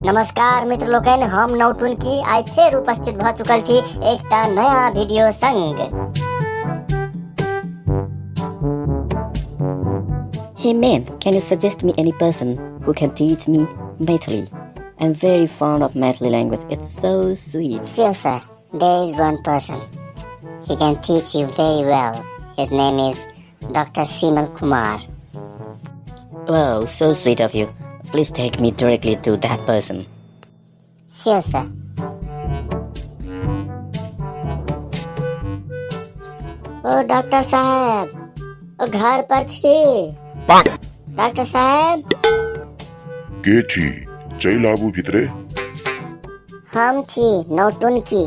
नमस्कार मित्र लोकनि, हम नौटुनकी आइ फेर उपस्थित भऽ चुकल छी एकटा नया वीडियो संग। Hey man, can you suggest me any person who can teach me Maithili? I'm very fond of Maithili language. It's so sweet. Sure, sir. There is one person. He can teach you very well. His name is Dr. Simal Kumar. Wow, so sweet of you. Please take me directly to that person. Sure, sir. O doctor साहेब, ओ घर पर छी? Doctor साहेब। के छी? चलि आबू भीतरे। हम छी नौटुनकी।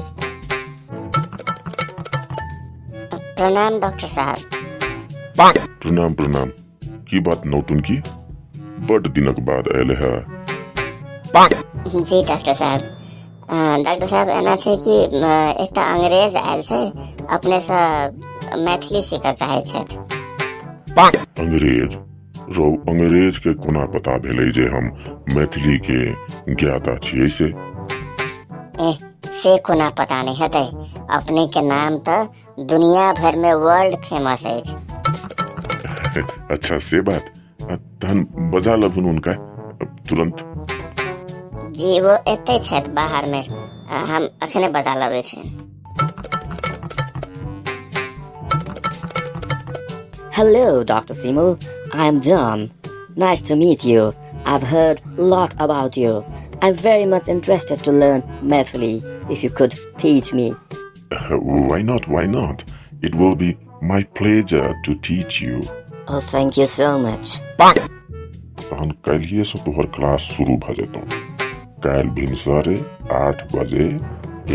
प्रणाम डॉक्टर साहब। प्रणाम प्रणाम। की बात नौटुनकी, बड दिनक बाद आयल है। जी डॉक्टर साहब। डॉक्टर साहब, एना छै कि एकटा अंग्रेज आयल छै, अपने से मैथिली सीखऽ चाहै छथि। अंग्रेज? रौ, अंग्रेज के कोना पता भेलै जे हम मैथिली के ज्ञाता छियै से? एह, से कोना पता नहि हेतै? अपने के नाम तऽ दुनिया भरि में वर्ल्ड फेमस अछि। अच्छा, से बात। तहन बजा लभुन हुनका तुरंत। जी, वो एते छथि बाहर में। हम अखने बजा लबै छी। Hello, Dr. Simal. I'm John. Nice to meet you. I've heard a lot about you. I'm very much interested to learn Maithili. If you could teach me. Why not, why not? It will be my pleasure to teach you. Oh, thank you so much. तहन काल्हिए से तोहर class शुरू भऽ जेतौ। काल्हि भिनसरे 8 बजे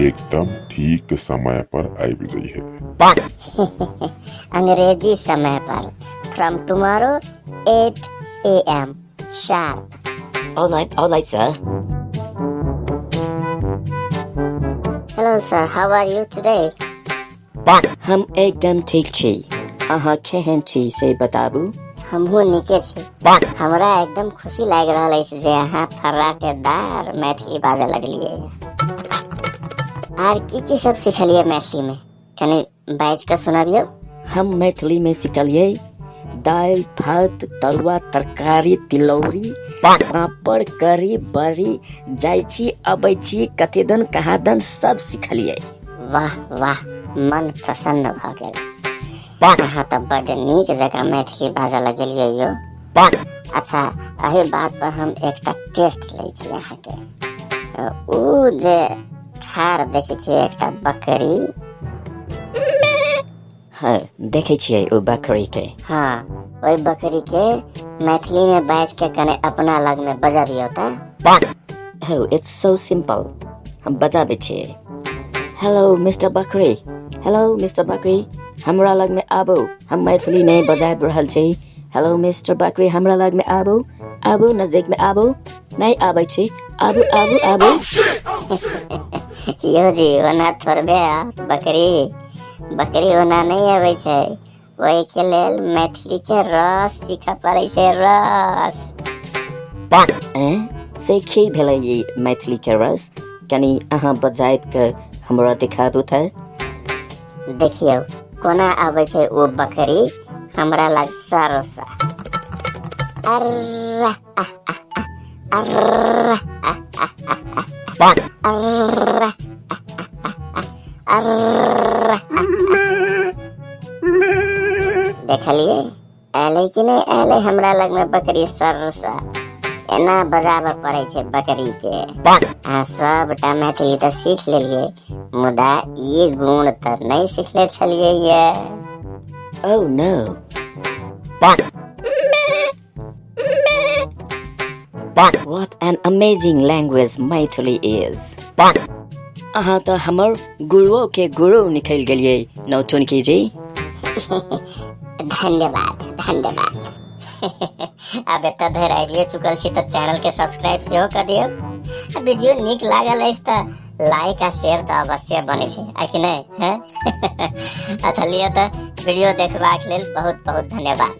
एकदम ठीक समय पर आबि जइहे। अंग्रेजी समय पर, from tomorrow 8 a.m. sharp. All right, sir. Hello sir, how are you today? हम एकदम ठीक छी। अहाँ केहन छी से बताबू। हमहूँ नीके छी। हमरा एकदम खुशी लागि रहल अछि जे अहाँ फर्राटेदार मैथिली बाजऽ लगलियै। आर की की सब सिखलियै मैथिलीमे, कनि बाजि कऽ सुनबियौ। हम मैथिली में सिखलियै दालि भात तरुआ तरकारी तिलौरी पापड़ करी बड़ी, जाइ छी अबै छी, कथीदन कहाँदन सब सिखलियै। वाह वाह, मन प्रसन्न भऽ गेल। अहाँ तऽ बड्ड नीक जकाँ मैथिली बाजऽ लगलियै यौ। अच्छा, एहि बात पर हम एकटा टेस्ट लै छी अहाँके। ओ जे ठाढ़ देखै छियै एकटा बकरी? हँ, देखै छियै ओ बकरी के। हँ, ओहि बकरी के मैथिलीमे बाजि के कने अपना लगमे बजबियौ तऽ। Oh, it's so simple. हम बजाबै छियै। हेलो मिस्टर बकरी, हेलो मिस्टर बकरी, हमरा लगमे आबू, हम मैथिलीमे बजाबि रहल छी। हेलो मिस्टर बकरी, हमरा लगमे आबू, आबू, नजदीकमे आबू, नहि आबै छी? आबू आबू आबू। यौ जी, ओना थोड़बे आओत बकरी। बकरी ओना नहि अबै छै। ओहिके लेल मैथिलीके रस सीखऽ पड़ै छै, रस। एँ, से की भेलै ई मैथिलीके रस? कनि अहाँ बजाबि कऽ हमरा देखाबू तऽ। देखियौ कोना आबै छै ओ बकरी हमरा लग सरसा। अर्र आह आह आह, अर्र आह आह आह आह, अर्र आह आह आह, अर्र आह। देखलियै, एलै कि नहि एलै हमरा लगमे बकरी सरसा? एना बजाबऽ पड़ै छै बकरीके। अहाँ सबटा मैथिली तऽ सीख लेलियै, मुदा ई गुण तऽ नहि सिखले छलियै ये। Oh no. What an amazing language Maithili is. अहाँ तऽ हमर गुरुओ के गुरु निकलि गेलियै, नौटुनकी जी। धन्यवाद, धन्यवाद। आब एतऽ धरि आबिए चुकल छी तऽ चैनल के सब्सक्राइब सेहो कऽ दियौ आ वीडियो नीक लागल अछि तऽ लाइक आ शेयर तऽ अवश्य बनै छै, आ कि नहि? हैं, अच्छा लिअ तऽ वीडियो देखबाक लेल बहुत बहुत धन्यवाद।